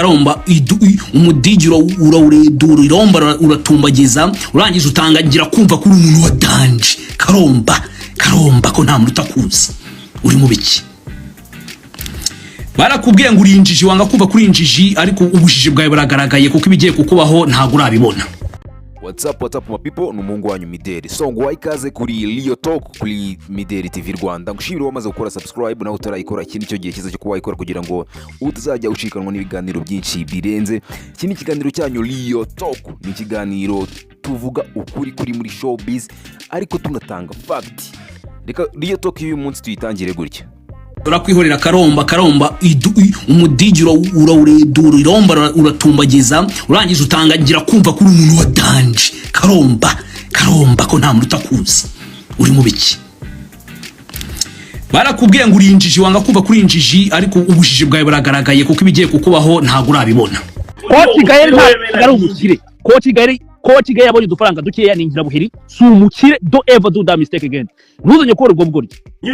Karomba, umudigi urawuredura, iromba uratumbagiza, urangije utangira kumva ko uri umuntu wa danger. Karomba, Karomba, ko nta muntu utakuzi, uri mu biki? Barakubwiye ngo uri injiji, wanga kumva ko uri injiji, ariko ubujiji bwawe buragaragaye, kuko ibigiye kukubaho ntabwo urabibona. What's up, what's up, my people? Ni umuhungu wanyu Mideli. So ngo ikaze kuri Leo Talk kuri Mideli TV Rwanda. Ngushimire wamaze gukora subscribe, nawe utarayikora, iki nicyo gihe cyiza cyo kuba wayikora kugira ngo utazajya ucikanwa n'ibiganiro byinshi birenze. Iki ni ikiganiro cyanyu Leo Talk, ni ikiganiro tuvuga ukuri kuri muri showbiz, ariko tunatanga fact. Reka Leo Talk y'uyu munsi tuyitangire gutya. Urakwihorera Karomba, Karomba, umudigi urawuredura, iromba uratumbagiza, urangije utangira kumva ko uri umuntu wa danger. Karomba, Karomba, ko nta muntu utakuzi, uri mu biki? Barakubwiye ngo uri injiji, wanga kumva ko uri injiji, ariko ubujiji bwawe buragaragaye, kuko ibigiye kukubaho ntabwo urabibona. Coach Gael ntabwo ari umukire. Coach Gael, Coach Gael yabonye udufaranga dukeya, ni ingirabuheri, si umukire. Don't ever do that mistake again. Ntuzongere gukora ubwo bugoryi.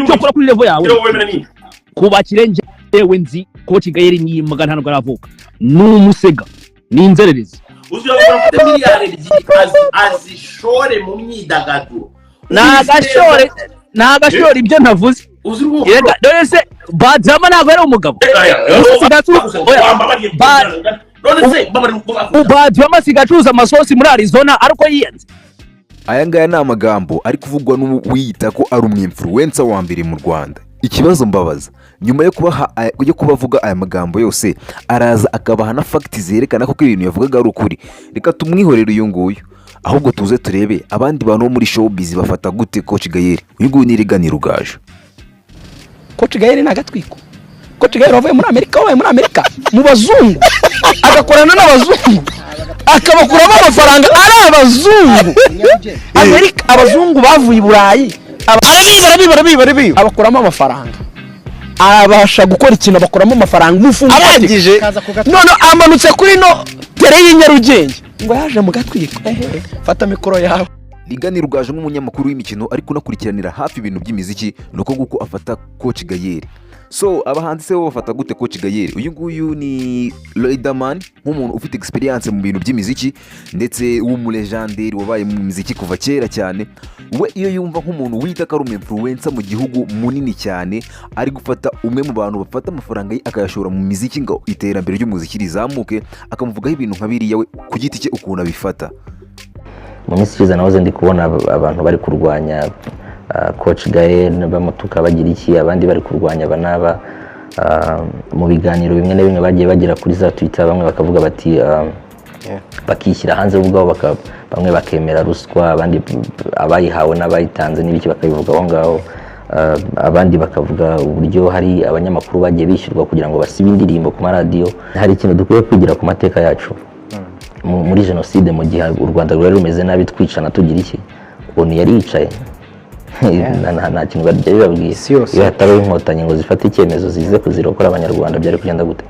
Cyo kora kuri level yawe. Ku bakire njyewe nzi, Coach Gael ni imbwa, ntabwo aravuka, ni umusega, ni inzererezi. Uzabona ufite miliyari 2 azishore mu myidagaduro. Ni agashore ibyo ntavuze. Uzi? Reka dore se Badrama ntabwo ari umugabo? Oya, None se mbabarira. Badrama asigaye acuruza amasosi muri Arizona, ariko yiyenze. Aya ngaya ni amagambo ari kuvugwa n'uwiyita ko ari umwinfluencer wa mbere mu Rwanda. Ikibazo mbabaza, nyuma yo kuba avuga aya magambo yose, araza akabaha na facts zerekana ko ibintu yavugaga ari ukuri. Reka tumwihorere uyu nguyu, ahubwo tuze turebe abandi bantu bo muri showbiz bafata gute Coach Gael. Uyu nguyu ni Regan Rugaju. Coach Gael ni agatwiko. Coach Gael wavuye muri Amerika, wabaye muri Amerika mu bazungu, agakorana n'abazungu, akabakuramo amafaranga, ari abazungu Amerika, abazungu bavuye i Burayi. Arabiba, arabiba, arabiba, arabiba. Abakuramo amafaranga, abasha gukora ikintu, abakuramo amafaranga, umufungo. Arangije. None amanutse kuri no tere y'i Nyarugenge ngo yaje mu gatwiko. Ehe, fata mikoro yawe. Regan Rugaju, nk'umunyamakuru w'imikino ariko unakurikiranira hafi ibintu by'imiziki, ni uko nguko afata Coach Gael. So abahanzi se bo bafata gute Coach Gael? Uyu nguyu ni Riderman, nk'umuntu ufite experience mu bintu by'imiziki ndetse w'umulegendary wabaye mu miziki kuva kera cyane, we iyo yumva nk'umuntu wita ko ari umu influencer mu gihugu munini cyane ari gufata umwe mu bantu bafata amafaranga ye akayashora mu miziki ngo iterambere ry'umuziki rizamuke, akamuvugaho ibintu nka biriya, we ku giti cye ukuntu abifata? Mu minsi ishize nahoze ndi kubona abantu bari kurwanya Coach Gael, bamutuka, bagira iki, abandi bari kurwanya aba n'aba. Mu biganiro bimwe na bimwe bagiye bagira kuri za Twitter, bamwe bakavuga bati bakishyira hanze bo ubwabo, bamwe bakemera ruswa, abandi abayihawe n'abayitanze n'ibiki bakabivuga aho ngaho. Abandi bakavuga uburyo hari abanyamakuru bagiye bishyurwa kugira ngo basibe indirimbo ku maradiyo. Hari ikintu dukwiye kwigira ku mateka yacu. Muri jenoside, mu gihe u Rwanda rwari rumeze nabi, twicana, tugira iki, ONU yari yicaye, nta kintu byari bibabwiye. Isi yose. Iyo hatabaho Inkotanyi ngo zifate icyemezo zize kuzirokora abanyarwanda, byari kugenda gute?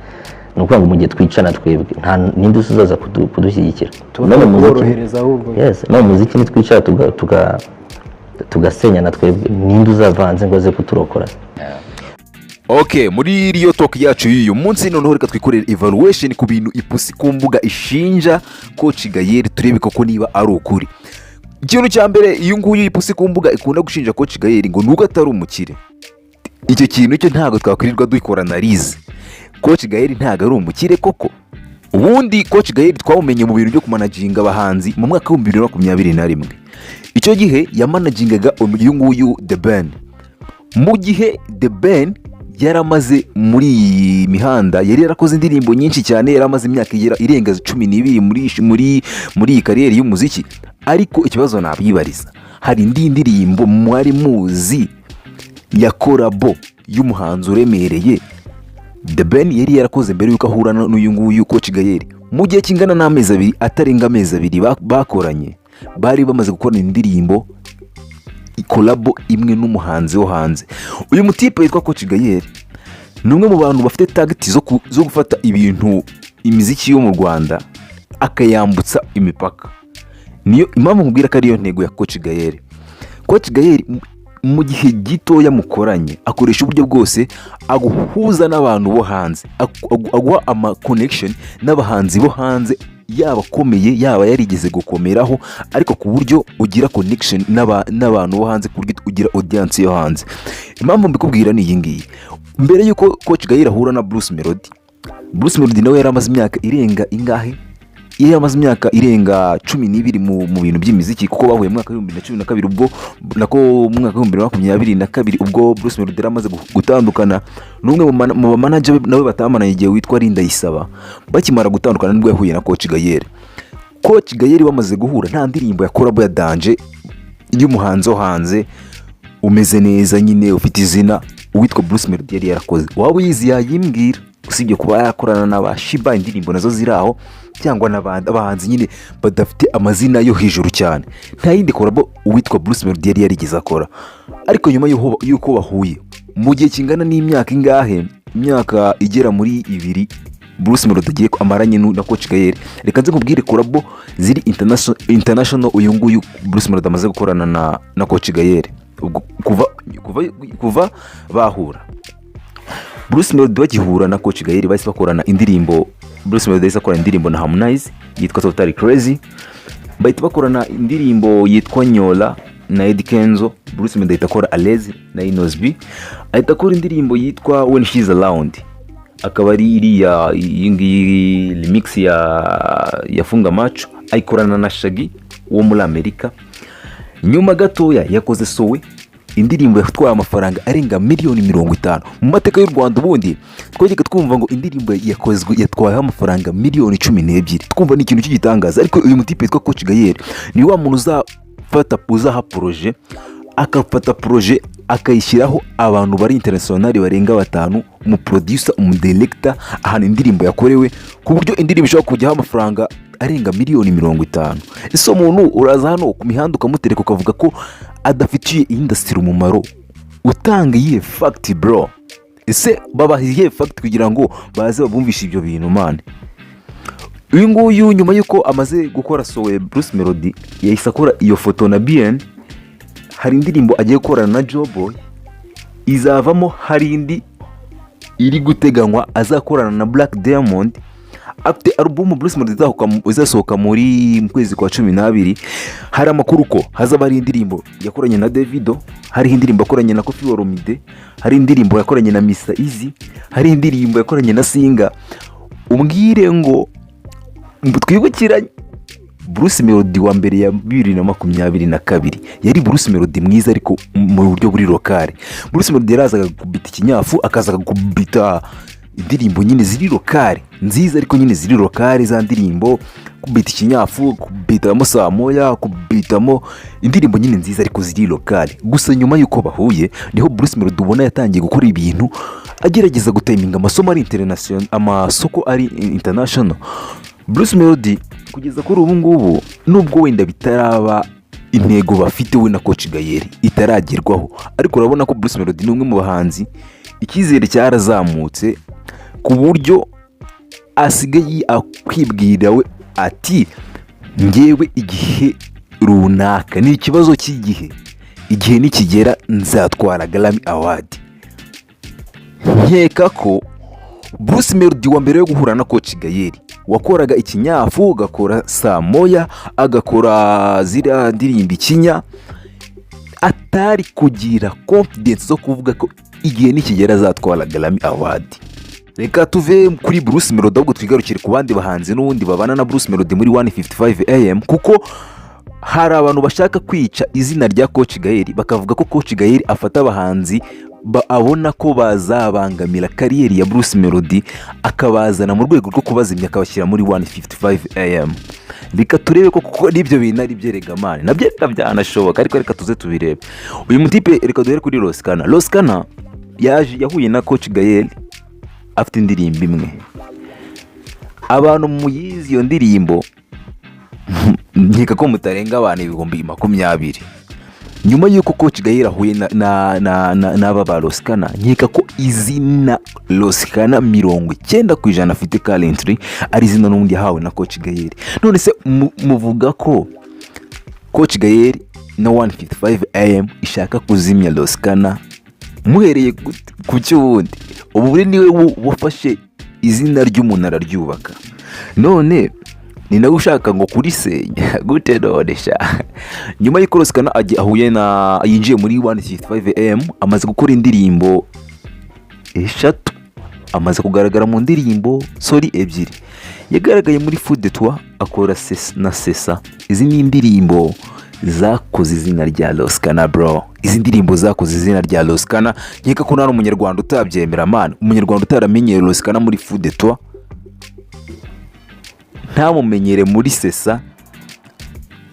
Ni ukuvuga ngo mu gihe twicana twebwe, nta ninde uzaza kudushyigikira? Tuba No mu muziki. Kuborohereza ahubwo. Yes, no mu muziki nitwicara tugasenyana twebwe, ninde uzava hanze ngo aze kuturokora? Ok, muri Real Talk yacu y'uyu munsi noneho reka twikorere evaluation ku bintu Ipusi ku mbuga ishinja Coach Gael, turebe koko niba ari ukuri. Ikintu cya mbere iyo nguyu Ipusi ku mbuga ikunda gushinja Coach Gael ngo nuko atari umukire. Icyo kintu cyo ntabwo twakwirirwa dukora analyse. Coach Gael ntabwo ari umukire koko. Ubundi Coach Gael twawumenye mu bintu byo kumanaginga abahanzi mu mwaka wa 2021. Icyo gihe yamanagingaga uyu nguyu The Ben. Mu gihe The Ben yaramaze muri iyi mihanda, yari yarakoze indirimbo nyinshi cyane, yari amaze imyaka igera irenga 12 muri iyi career y'umuziki. Ariko ikibazo nabibariza, hari indi ndirimbo mwari muzi ya collabo y'umuhanzi uremereye The Ben yari yarakoze mbere y'uko ahura n'uyu nguyu Coach Gael? Mu gihe kingana n'amezi 2, atarenga amezi 2 bakoranye, bari bamaze gukorana indirimbo collabo imwe n'umuhanzi wo hanze. Uyu mutipe witwa Coach Gael ni umwe mu bantu bafite target zo gufata ibintu, imiziki yo mu Rwanda, akayambutsa imipaka. Niyo impamvu nkubwira ko ariyo ntego ya Coach Gael. Coach Gael Mu gihe gitoya mukoranye, akoresha uburyo bwose aguhuza n'abantu bo hanze, aguha ama connection n'abahanzi bo hanze, yaba akomeye, yaba yarigeze gukomeraho, ariko ku buryo ugira connection n'abantu bo hanze, ku buryo ugira audience yo hanze. Impamvu mbikubwira ni iyi ngiyi: mbere y'uko Coach Gael ahura na Bruce Melody, Bruce Melody nawe yari amaze imyaka irenga ingahe? Yari amaze imyaka irenga 12 mu bintu by'imiziki, kuko bahuye mu mwaka wa 2012, ubwo nako mu mwaka wa 2022, ubwo Bruce Melody yari amaze gutandukana n'umwe mu bamanager be nawe batamaranye igihe witwa Ndayisaba. Bakimara gutandukana nibwo yahuye na Coach Gael. Coach Gael bamaze guhura, nta ndirimbo ya collabo ya danger y'umuhanzi wo hanze umeze neza nyine ufite izina uwitwa Bruce Melody yari yarakoze. Waba uyizi yayimbwira, usibye kuba yakorana na ba Shiba, indirimbo nazo ziri aho, cyangwa n'abandi abahanzi nyine badafite amazina yo hejuru cyane. Nta yindi collabo uwitwa Bruce Melody yari yarigeze akora. Ariko nyuma y'uko bahuye, mu gihe kingana n'imyaka ingahe, imyaka igera muri 2 Bruce Melody agiye amaranye na Coach Gael, reka nze nkubwire collabo ziri international uyu nguyu Bruce Melody amaze gukorana na Coach Gael. Ubwo kuva bahura, Bruce Melody bagihura na Coach Gael, bahise bakorana indirimbo. Bruce Melody yahise akorana indirimbo na Harmonize yitwa Totally Crazy, bahita bakorana indirimbo yitwa Nyola na Eddy Kenzo. Bruce Melody ahita akora Alezi na Innoss'B, ahita akora indirimbo yitwa When She's Around, akaba ari iriya iyi ngiyi remix ya Funga Macho, ayikorana na Shaggy wo muri Amerika. Nyuma gatoya yakoze Sowe, indirimbo yatwaye amafaranga arenga miliyoni 50 mu mateka y'u Rwanda. Ubundi twajyaga twumva ngo indirimbo yakozwe yatwayeho amafaranga miliyoni 12, twumva ni ikintu cy'igitangaza. Ariko uyu mutipe witwa Coach Gael ni wa muntu uzafata, uzaha projet, akafata projet akayishyiraho abantu bari international barenga batanu, umuproducer, umudirector, ahantu indirimbo yakorewe, ku buryo indirimbo ishobora kujyaho amafaranga arenga miliyoni 50. Ese umuntu uraza hano ku mihanda ukamutereka, ukavuga ko adafitiye industry umumaro, utanga iyihe fact, bro? Ese babaha iyihe fact kugira ngo baze babumvishe ibyo bintu, man? Uyu nguyu nyuma y'uko amaze gukora Sowe, Bruce Melody yahise akora iyo foto na Bien. Hari indirimbo agiye gukorana na Joeboy izavamo, hari indi iri guteganywa azakorana na Black Diamond. Afite alubumu Bruce Melody izasohoka mu kwezi kwa 12. Hari amakuru ko hazaba hari indirimbo yakoranye na Davido, hariho indirimbo yakoranye na Koffi Olomide, hari indirimbo yakoranye na Mr Eazi, hari indirimbo yakoranye na Singa. Umbwire ngo twibukiranye, Bruce Melody wa mbere ya 2022 yari Bruce Melody mwiza, ariko mu buryo buri local. Bruce Melody yarazaga gukubita ikinyafu, akaza gukubita indirimbo nyine ziri local nziza, ariko nyine ziri local, za ndirimbo kubita ikinyafu, kubitamo saa moya, kubitamo indirimbo nyine nziza ariko ziri local. Gusa nyuma y'uko bahuye niho Bruce Melody ubona yatangiye gukora ibintu, agerageza gutaminga amasomo ari international, amasoko ari international. Bruce Melody kugeza kuri ubu ngubu, nubwo wenda bitaraba intego bafite we na Coach Gael itaragerwaho, ariko urabona ko Bruce Melody ni umwe mu bahanzi icyizere cyarazamutse, ku buryo asigaye akwibwira we ati: "Ngewe igihe runaka ni ikibazo cy'igihe, igihe nikigera nzatwara Grammy Award." Nkeka ko Bruce Melody wa mbere yo guhura na Coach Gael wakoraga ikinyafu, agakora saa moya, agakora ziriya ndirimbo ikinya, atari kugira confidence zo kuvuga ko igihe nikigera azatwara Grammy Award. Reka tuve kuri Bruce Melody, ahubwo twigarukire ku bandi bahanzi n'ubundi babana na Bruce Melody muri 155 AM, kuko hari abantu bashaka kwica izina rya Coach Gael, bakavuga ko Coach Gael afata abahanzi abona ko bazabangamira career ya Bruce Melody, akabazana mu rwego rwo kubazimya, akabashyira muri 155 AM. Reka turebe ko kuko n'ibyo bintu ari byo man, nabyo reka byanashoboka, ariko reka tuze tubirebe. Uyu mutipe, reka duhere kuri Ross Kana. Ross Kana yaje yahuye na Coach Gael afite indirimbo imwe. Abantu muyizi iyo ndirimbo, nkeka ko mutarenga abantu 20,000. Nyuma y'uko Coach Gael ahuye n'aba ba Ross Kana, nkeka ko izina Ross Kana 90% afite currently ari izina n'ubundi yahawe na Coach Gael. None se muvuga ko Coach Gael na 155 AM ishaka kuzimya Ross Kana. Muhereye ku cy'ubundi ubu buri niwe wafashe izina ry'umuntu araryubaka, none ni nawe ushaka ngo kurisenya gute? None sha, nyuma y'uko Ross Kana ahuye na yinjiye muri 155 AM, amaze gukora indirimbo eshatu, amaze kugaragara mu ndirimbo, sorry, ebyiri. Yagaragaye muri Fou de Toi, akora na Sesa. Izi ni indirimbo zakoze izina rya Ross Kana, bro. Izi ndirimbo zakoze izina rya Ross Kana. Nkeka ko nta n'umunyarwanda utabyemera, man. Umunyarwanda utaramenyeye Ross Kana muri Fou de Toi, ntamumenyere muri Sesa,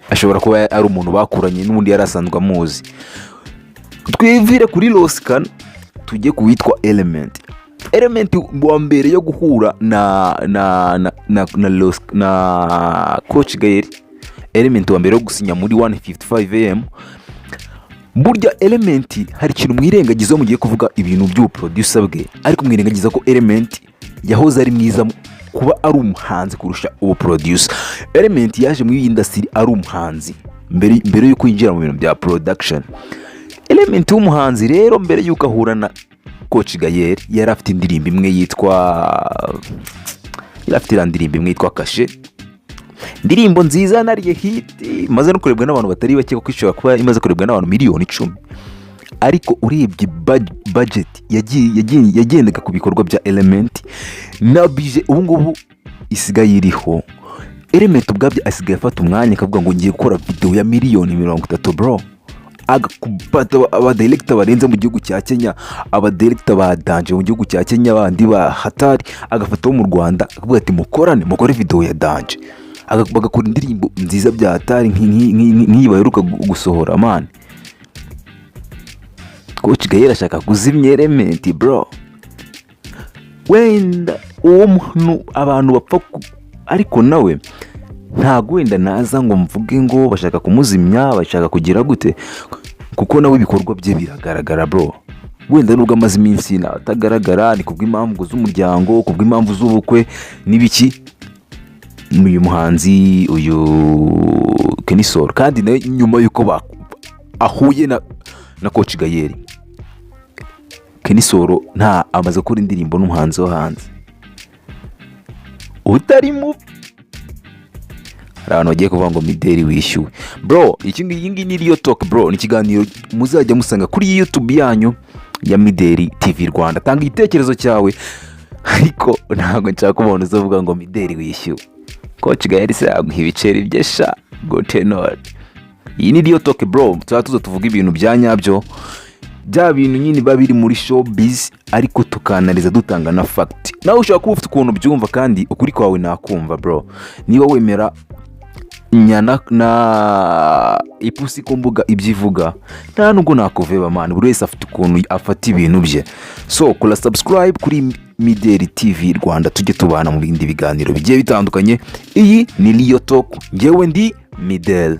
ashobora kuba ari umuntu bakuranye n'ubundi yari asanzwe amuzi. Twivire kuri Ross Kana, tujye ku witwa Element. Element wa mbere yo guhura na Coach Gael, Element wa mbere yo gusinya muri 155 AM. Burya Element hari ikintu mwirengagiza mugiye kuvuga ibintu by'ubuproducer bwe, ariko mwirengagiza ko Element yahoze ari mwiza kuba ari umuhanzi kurusha ubuproducer. Element yaje muri iyi industry ari umuhanzi mbere y'uko yinjira mu bintu bya production. Element w'umuhanzi rero, mbere y'uko ahura na Coach Gael, yari afite indirimbo imwe yitwa, yari afite iriya ndirimbo imwe yitwa Kashe, indirimbo nziza nariye hit, imaze no kurebwa n'abantu batari bake, kuko ishobora kuba imaze kurebwa n'abantu miliyoni 10. Ariko urebye budget yagendaga ku bikorwa bya Element na budget ubu ngubu isigaye iriho, Element ubwabyo asigaye afata umwanya akavuga ngo ngiye gukora video ya miliyoni 30, bro, agakubata abadirector barenze mu gihugu cya Kenya, abadirector ba danger mu gihugu cya Kenya, bandi ba hatari, agafata wo mu Rwanda akavuga ati mukorane, mukore video ya danger. Bagakora indirimbo nziza bya hatari nk'iyi baheruka gusohora, man. Coach Gael ashaka kuzimya Element, bro. Wenda uwo muntu abantu bapfa ariko nawe ntabwo wenda naza ngo mvuge ngo bashaka kumuzimya, bashaka kugira gute, kuko nawe ibikorwa bye biragaragara, bro. Wenda nubwo amaze iminsi atagaragara, ni kubw'impamvu z'umuryango, kubw'impamvu z'ubukwe n'ibiki. Uyu muhanzi, uyu Kenny Sol, kandi nawe nyuma y'uko ahuye na Coach Gael, Kenny Sol nta amaze gukora indirimbo n'umuhanzi wo hanze utari mubi. Hari abantu bagiye kuvuga ngo mideli wishyuwe, bro. Iki ngiyi, iyi ngiyi ni Real Talk, bro. Ni ikiganiro muzajya musanga kuri YouTube yanyu ya Mideli TV Rwanda. Tanga igitekerezo cyawe, ariko ntabwo nshaka umuntu uzavuga ngo mideli wishyuwe. Coach Gael se yaguha ibiceri bye sha gute? None iyi ni Real Talk, bro. Tuba tuza tuvuga ibintu bya nyabyo, bya bintu nyine biba biri muri showbiz, ariko tukanariza dutanga na fact. Nawe ushobora kuba ufite ukuntu ubyumva, kandi ukuri kwawe nakumva, bro. Niba wemera nyana na ipusi ku mbuga ibyo ivuga, nta nubwo nakuveba, man. Buri wese afite ukuntu afata ibintu bye. So kora subscribe kuri Mideli TV Rwanda, tujye tubana mu bindi biganiro bigiye bitandukanye. Iyi ni Real Talk, ngewe ndi Mideli.